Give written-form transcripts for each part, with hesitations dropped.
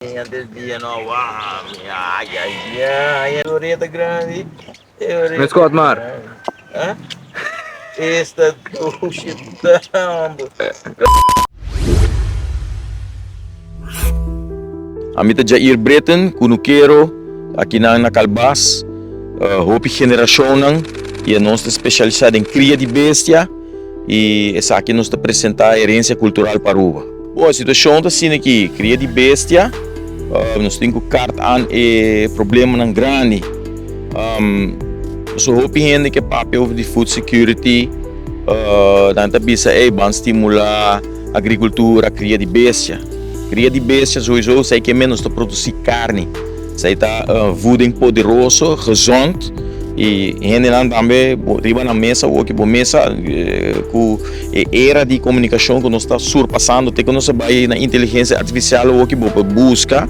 Antes dia no wam ay ay ay oreta grandi Mes kòt mar. Ha? Esta dushi tambo. Ami ta Jair Britten, kunukero akinan na Kalbas. Hopi generashonnan i nos ta spesialisá den kria di bestia i esaki nos ta presentá herensia kultural pa Aruba. Bo, e situashon ta asina aki, kria di bestia nos tin ku kart an e problemanan grandi. Pasobra hopi hende ke papia over di food security nan ta bisa ey ban stimulá agrikultura, kria di bestia. Kria di bestia souiso esei ke men nos ta produsí karni. Esei ta voeding poderoso, gezond i hendenan tambe riba nan mesa awoki bo mesa ku e era di komunikashon ku nos ta surpasando te ku nos a bai na inteligensia artifisial awoki bo por buska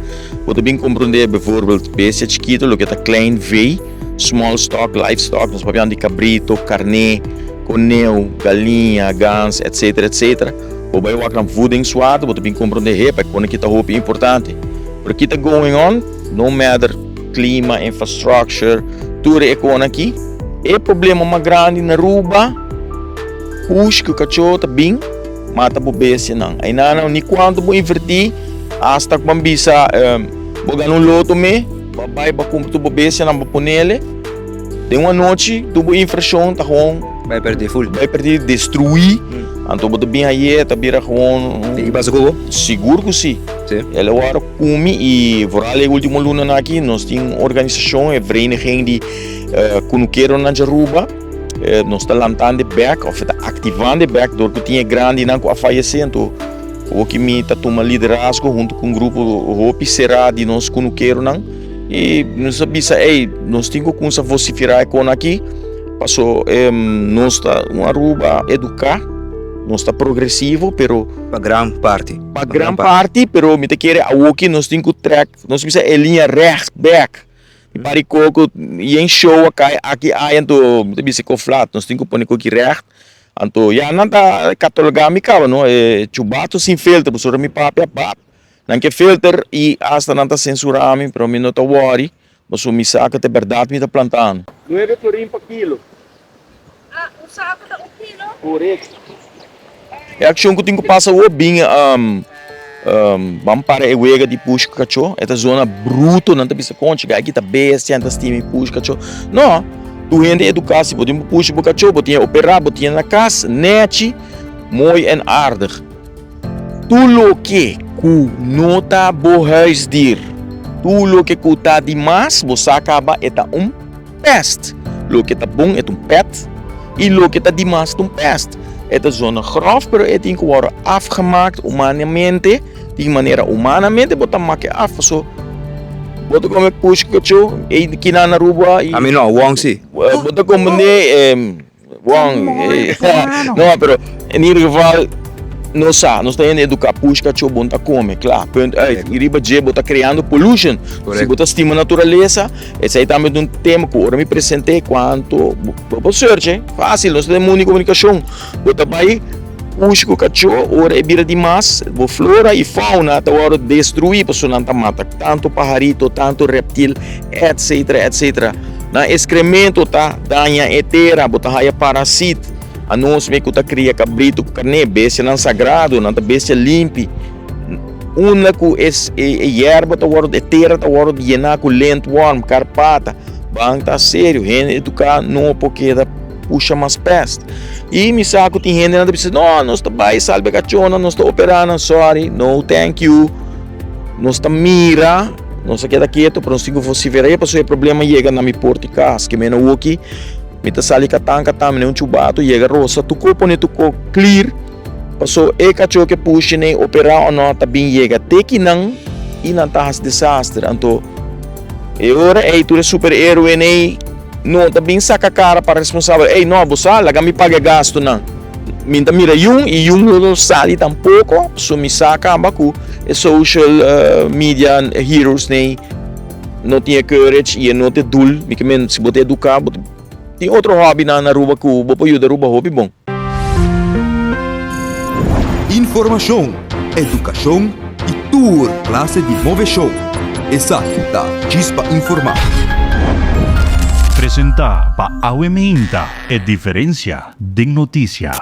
bo ta bin komprondé bevoorbeeld bestia chikito loke ta klein vee, small stock, livestock, nos papiando di kabrito, karné, koneu, galiña, gans etcetera etcetera. Bo bai wak nan voedingswaarde bo ta bin komprondé hepa e kone ki ta hopi importante. Pero ki ta going on? No matter klima, infrastructure, tur e kone aki. E problema mas grandi na Aruba, push ku kachó ta bin mata bo bestianan. Ainana ni kuantu bo invertí, hasta ku ban bisa bo gana un loto me, bo a bai bo a kumpra tur bo bestianan bo ponele. Den un anochi tur bo invershon ta gewoon. Bai perdí ful. Bai perdí, destruí. Anto bo ta bin aye ta bira gewoon. Tin ki pasa ku bo? Sigur ku si. Si. El a wòrdu ku mi i vooral e ultimo lunanan aki nos tin un organisashon, e vereniging di kunukeronan di Aruba. Nos ta lantando bèk òf ta aktivando bèk dor ku tin e grandinan ku a fayesé. Anto awoki mi ta tuma liderazgo huntu ku un grupo hopi será di nos kunukeronan. I nos a bisa, ey, nos tin ku kumsa vosiferá e kon aki, paso nos ta un Aruba eduká, nos ta progresivo, pero. Pa gran parti. Pa gran parti, pero mi ta kere awoki nos tin ku trèk, nos bisa e liña règt bèk. Mi pari koko yen show a kai aki aya, anto mi ta bisa ko flat, nos tin ku pone koki règt. Anto ya nan ta katologá mi kaba, no, e chubato sin filter, pasobra mi papia bap. Nan ke filter y hasta nan ta censura mi, pero mi no ta worry, pasobra mi sa cu ta e berdad mi ta plantando. Nuebe florin pa kilo. Ah, un saco ta un kilo? Correcto. E accion cu tin cu pasa awor bin ban para e wega di push cu cacho, e ta zona bruto, nan ta bisa conchi gai kita bestia, nan ta stima e push cacho. No, tur hende educa, si bo tin bo push bo cacho, bo tin e opera, bo tin e na cas, nechi, mooi en aardig. Tur loke ku no ta bo huisdier, tur loke ku ta di mas, bo sa kaba e ta un pèst. Loke ta bon e ta un pèt i loke ta di mas ta un pèst. E ta zona gròf pero e tin ku wòrdu afgemaakt humanamente, di manera humanamente bo ta make af paso bo ta kome pushi kachó ei kinan na Aruba i. Ami no, wong si. Bo ta komende. Wong, no, pero in ieder geval, nos sa, nos ta hende educa, push cacho bon ta come, klaar, punt uit. Y riba dje bo ta creando pollution. Si bo ta stima naturalesa, esey tambe ta un tema cu ora mi presente cuanto, bo por search, eh, facil, nos ta den mundo di comunicacion. Bo ta bay push cu cacho, ora e bira di mas, bo flora y fauna ta worde destrui, pasobra nan ta mata tanto paharito, tanto reptil, etcetera, etcetera. Nan excremento ta daña e tera, bo ta haya parasit. Anos me ku ta kria kabritu ku karné, bestianan sagrado, nan ta bestia limpi. Unda ku e e yerba ta wòrdu, e tera ta wòrdu yená ku lintworm, karpata. Ban ta serio, hende eduká no por keda pusha mas pèst. I mi sa ku tin hendenan ta bisa, no, nos ta bai salba e kachónan, nos ta operá nan. Sorry, no thank you. Nos ta mira. Nos a keda ketu, pero nos tin ku vosiferá pasobra e problema yega na mi porta di kas. Ke mena woki mi ta sali katan katan, mi na un chubato yega rosa tuko pone tuko clear paso e kachó ke pushi nei operá o no ta bin yega te kinan i nan ta hasi desaster. Anto e ora ei tur e super héroe nei no ta bin saka kara pa responsabel, ey no bo sa laga mi paga e gastunan. Mi ta mira yun y yun no lo sali tampoco, so mi sa caba cu e social media heroes nei no tin e courage y e no te doel, mi ke men si bo ta educa bo tin otro hobby nan na Aruba cu bo por yuda Aruba hopi bon. Informacion, educacion y. tur clase di movecion. Esaki ta Djis pa Informa. Presenta pa Awe Meinta, e diferencia den noticia.